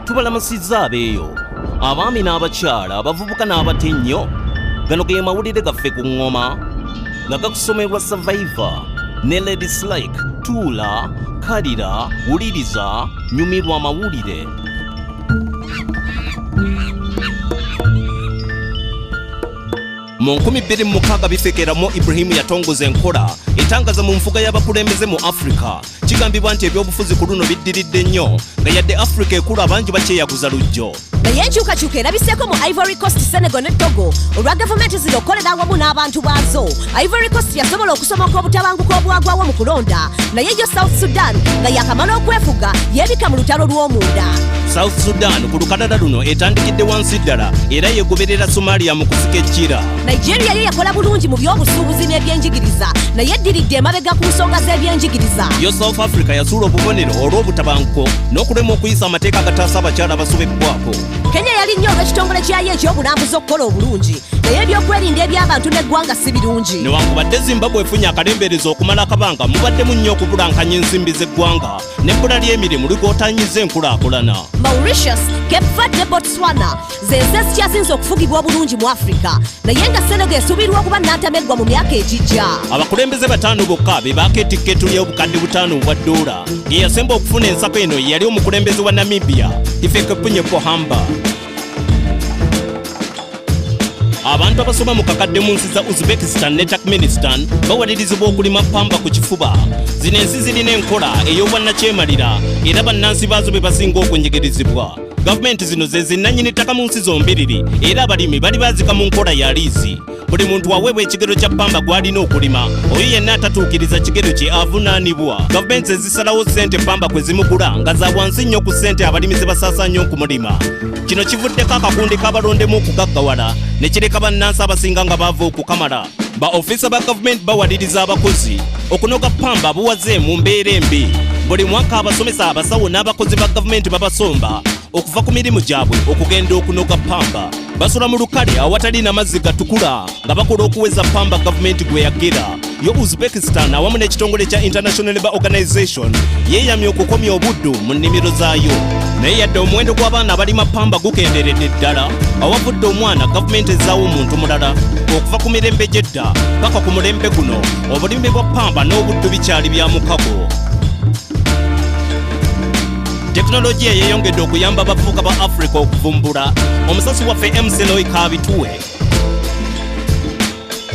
Tubalamusizza abeeyo, abaami n'abakyala, abavubuka n'abato ennyo. Gano ge mawulire gaffe ku ŋŋoma nga gakusomerwa Survivor ne Lady Slik. Tuula, kalira, wuliriza, nyumirwa amawulire. Mu 2006 bifekeramu Ibrahimu yatongoza enkola etangaza mu nfuga y'abakulembeze mu Afrika. Kigambibwa nti ebyobufuzi ku luno biddiridde nnyo, nga yadde Afrika ekula bangi bakyeyaguza lujjo. Naye enkyukakyuka erabiseeko mu Ivory Coast, Senegal ne Togo olwa gavumenti zino okukolera awamu n'abantu baazo. Ivory Coast yasobola okusomoka obutabanguko obwagwawo mu kulonda, naye yo South Sudan nga yakamala okwefuga yeebika mu lutalo lw'omunda. South Sudan ku lukalala luno etandikidde wansi ddala era yegoberera Somalia mu kusika ejjira. Nigeria yo yakola bulungi mu by'obusuubuzi n'ebyenjigiriza, naye eddiridde emabega ku nsonga z'ebyenjigiriza. Yo South Africa yasuula obubonero olw'obutabanguko n'okulemwa okuyisa amateeka agataasa abakyala abasobebbwako. Kenya yali nnyo olw'ekitongole kyayo eky'obulambuzi okukola obulungi, naye ebyokwerinda eby'abantu n'eggwanga si birungi. Newankubadde Zimbabwe efunye akalembereza okumala akabanga, mubaddemu nnyo okubulankanya ensimbi z'eggwanga n'ebbula ly'emirimu ligootaanyizza enkulaakulana. Mauritius, Cape Verde ne Botswana ze nsi ezikyasinze okufugibwa obulungi mu Afrika, naye nga Senegal esuubirwa okuba nnantameggwa mu myaka egijja. Abakulembeze bataano bokka be baakeetikka ettu ly'obukadde butaano obwa ddoola. Ng'eyasemba okufuna ensako eno ye yali omukulembeze wa Namibia, Hifikepunye Pohamba. Abantu abasoba mu kakadde mu nsi za Uzbekistan ne Turkmenistan bawalirizibwa okulima ppamba ku kifuba. Zino ensi zirina enkola ey'obwannakyemalira era bannansi baazo be basinga okunyigirizibwa. Gavumenti zino ze zinnannyini ttaka mu nsi zombiriri era abalimi bali baazika mu nkola ya liizi. Buli muntu aweebwa ekigero kya ppamba gw'alina okulima. Oyo yenna atatuukiriza kigero kye avunaanibwa. Gavumenti ezisalawo ssente ppamba kwe zimugula nga za wansi nnyo ku ssente abalimi ze basaasaanya okumulima. Kino kivuddeko akakundi k'abalondemu okugaggawala ne kireka bannansi abasinga nga baava okukamala. Ba ofiisa ba gavumenti bawaliriza abakozi okunoga ppamba buwaze mu mbeera embi. Buli mwaka abasomesa, abasawo n'abakozi ba gavumenti babasomba okuva ku mirimu gyabwe okugenda okunoga ppamba. Basula mu lukale awatali n'amazzi gatukula nga bakola okuweza ppamba gavumenti gwe yagera. Yo Uzbekistan awamu n'ekitongole kya International Labour Organization yeeyamye okukomya obuddu mu nnimiro zaayo. Naye yadde omuwendo gw'abaana abalima ppamba gukenderedde ddala, awavudde omwana gavumenti ezzaawo omuntu mulala. Okuva ku mirembe gy'edda paka ku mulembe guno, obulimi bwa ppamba n'obuddu bikyali bya mukago. Tekinologiya yeeyongedde okuyamba abavubuka ba Afrika okuvumbula. Omusasi waffe MC Loy Kabituwe.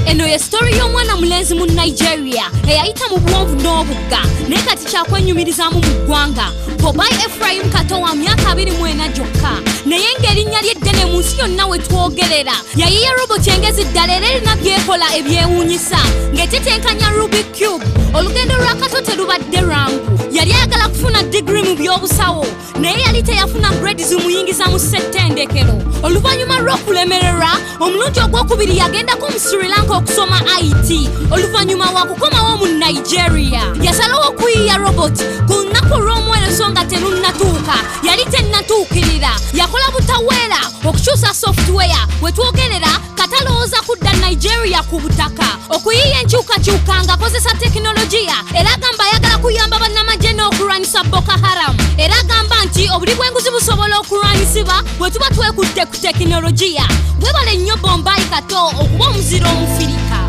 Eno ye sitori y'omwana mulenzi mu Nigeria eyayita mu buwonvu n'obugga, naye kati kyakwenyumirizaamu mu ggwanga. Bobai Ephraim Kato wa myaka 24 gyokka, naye ng'erinnya lye ddene mu nsi yonna we twogerera. Yayiye roboti engezi ddala era erina byekola ebyewuunyisa ng'etetenkanya Rubik Cube. Olugendo lwa Kato terubadde lwangu. Yali ayagala kufuna digiri mu by'obusawo, naye yali teyafuna grade zimuyingiza mu ssettendekero. Oluvannyuma lw'okulemererwa omulundi ogwokubiri, yagendako mu Sri Lanka okusoma IT. Oluvannyuma wakukomawo mu Nigeria, yasalawo okuyiiya robot ku lunaku olw'omwoleso nga terunnatuuka. Yali tennatuukirira, yakola butaweera okukyusa software. We twogerera katalowooza kudda Nigeria ku butaka okuyiiya enkyukakyuka ng'akozesa tekinologiya, era agamba ayagala kuyamba bannamagye n'okulwanyisa Boko Haram. Era agamba nti obuli bw'enguzi busobola okulwanyisibwa bwe tuba twekutte ku tekinologiya. Webale nnyo Bombayi Kato okuba omuzira omufirika.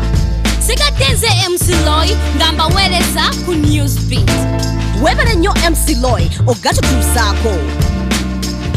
Sigadde nze MC Loy nga mbaweereza ku Newsbeat. Weebale nnyo MC Loy ogatutuusaako.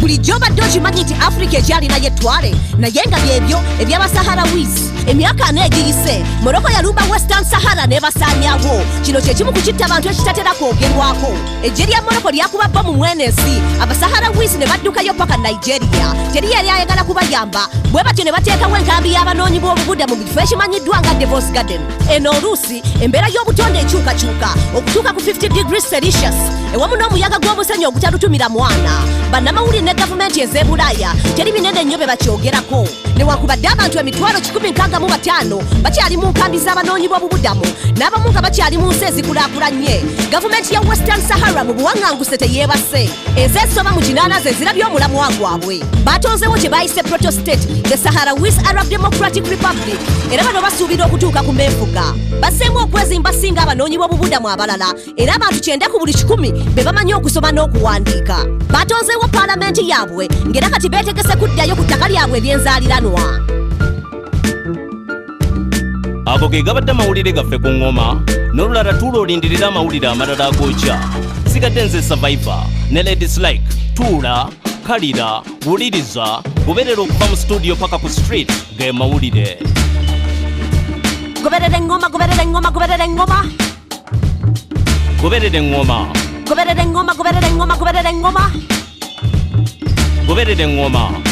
Bulijjo obadde okimanyi nti Afirika ekyalinayo ettwale, naye nga byebyo eby'Abasaharawis. Emyaka 40 egiyise, Morocco yalumba Western Sahara n'ebasaanyawo. Kino kye kimu ku kitta abantu ekitatera kwogerwako. Eggye lya Morocco lyakuba bbomu mwene ensi, Abasaharawis ne baddukayo paka Nigeria. Teri yali ayagala kubayamba, bwe batyo ne bateekawo enkambi y'abanoonyi b'obubuda mu kifo ekimanyiddwa nga Devil's Garden. Eno oluusi embeera y'obutonde ekyukakyuka okutuuka ku 50 degrees Celsius ewamu n'omuyaga gw'omusenyu ogutalutumira mwana. Bannamawulire ne gavumenti ez'e Bulaaya teri binene nnyo bye bakyogerako, newankubadde abantu emitwalo 160. 65 bakyali mu nkambi z'abanoonyi b'obubudamu, n'abamu nga bakyali mu nsi ezikulaakulanye. Gavumenti ya Western Sahara mu buwaŋŋanguse teyeebase. Ensi ezisoba mu 8 ze zirabye omulamwa gwabwe. Batonzewo kye bayise Protostate, the Sahrawis Arab Democratic Republic, era bano basuubira okutuuka ku meefuga. Bazzeemu okwezimba singa abanoonyi b'obubudamu abalala, era abantu 90 ku buli 100 be bamanyi okusoma n'okuwandiika. Batonzeewo paalamenti yaabwe, ng'era kati beetegese kuddayo ku ttaka lyabwe ery'enzaaliranwa. Ago ge gabadde amawulire gaffe ku ŋŋoma. N'olulala tuula olindirira amawulire amalala agookya. Sigadde nze Survivor ne Ladies Like. Tuula, kalira, wuliriza, goberera okuva mu studio paka ku street. Ge mawulire. Goberera eŋŋoma, goberera eŋŋoma, goberera eŋŋoma. Goberera eŋŋoma. Goberera eŋŋoma, goberera eŋŋoma, goberera eŋŋoma. Goberera eŋŋoma.